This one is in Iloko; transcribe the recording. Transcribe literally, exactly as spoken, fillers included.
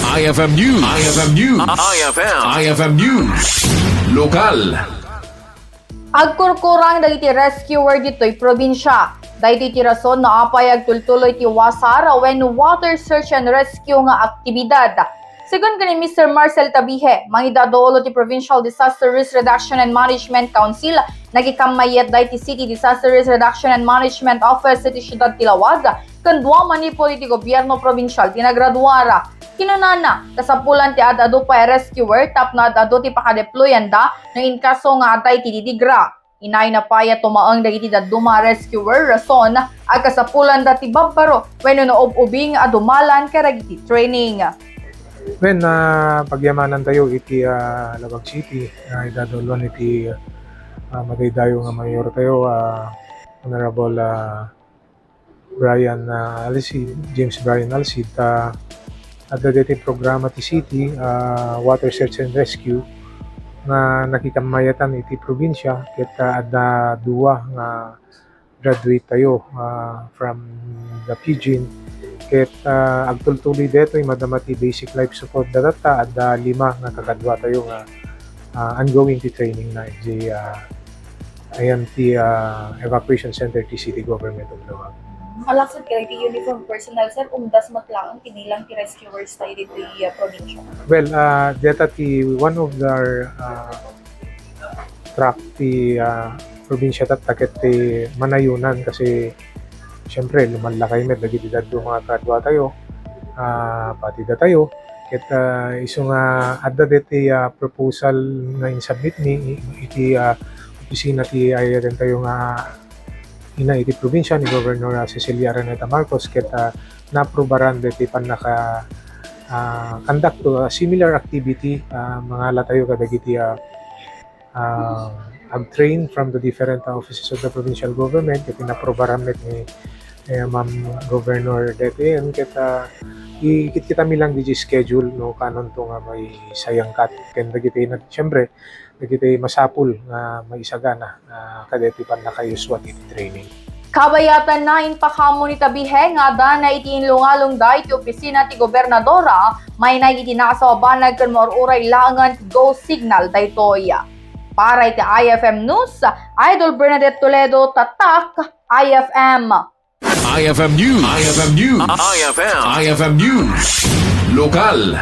I F M News. I F M News. I F M. I F M News. Lokal. Agkurkurang dagiti rescuer ditoy probinsia. Daytoy ti rason no apay agtultuloy ti wasar wenno water search and rescue nga aktibidad. Segun ken ni Mister Marcel Tabihe, mangidado ulo ti Provincial Disaster Risk Reduction and Management Council, nakikammayat daytoy City Disaster Risk Reduction and Management Office iti siudad ti Laoag, ken dua manipud iti gobyerno probinsial ti nagraduara. Kinunana, kasapulan ti ad-adu pay a rescuer tapno ad-adu ti pakadeployanda no in kaso nga adda iti didigra. Inayna pay a tumaeng dagiti dadduma a rescuer rason a kasapulanda ti babbaro wenno no ub-ubing a dumalan kadagiti training. Wen, ah, pagyamanan tayo iti, ah, Laoag City, ah, idadulon iti, ah, madaydayo nga mayor tayo, ah, Honorable, ah, Brian, ah, Alcid, James Brian Alcid, ta adda daytoy programa ti city, ah, Water Search and Rescue nga nakikammayatan iti probinsia ket, ah, adda dua nga graduate tayo, ah, from the Pidgin. Ket, ah, agtultuloy daytoy madama ti basic life support datatta, adda lima nga kagraduate tayo nga, ah, ongoing ti training na iti, ah, ayan ti, ah, evacuation center ti City Government of Laoag. Malaksid kadagiti uniform personnel, sir, umdas met laeng ti bilang ti rescuers tayo ditoy, ah, probinsya? Well, ah, deta ti one of the, ah, track ti, ah, probinsya tatta ket ti manayunan kasi siyempre lumallakay met dagiti dadduma nga graduate tayo, ah, pati datayo. Ket, ah, isu nga adda deti, ah, proposal nga insubmit mi i-, iti, ah, opisina ti ayaten tayo nga ina iti probinsya ni Governor, ah, Cecilia Araneta Marcos ket, ah, naaprubaran deti pannaka, ah, conduct to a similar activity, ah, mangala tayo kadagiti, ah, ah, ag-train from the different, ah, offices of the provincial government ket inaaprubaran met ni, eh, Ma'am Governor deti ket, ah, ikitkita mi lang diti schedule no kanon to nga maisayangkat ken dagiti nag-, siyempre, dagiti masapul nga maisagana, ah, kadagiti pannakayuswan iti training. Kabayatanna, impakaammo ni Tabihe nga addana iti inlungalungda iti opisina ti gobernadora, mainaig iti nasaw a banag ken maur-uray laengen ti go signal daytoy. Para iti I F M News, Idol Bernadette Toledo, Tatak, I F M. I F M News. I F M News. I F M. I F M News. Lokal.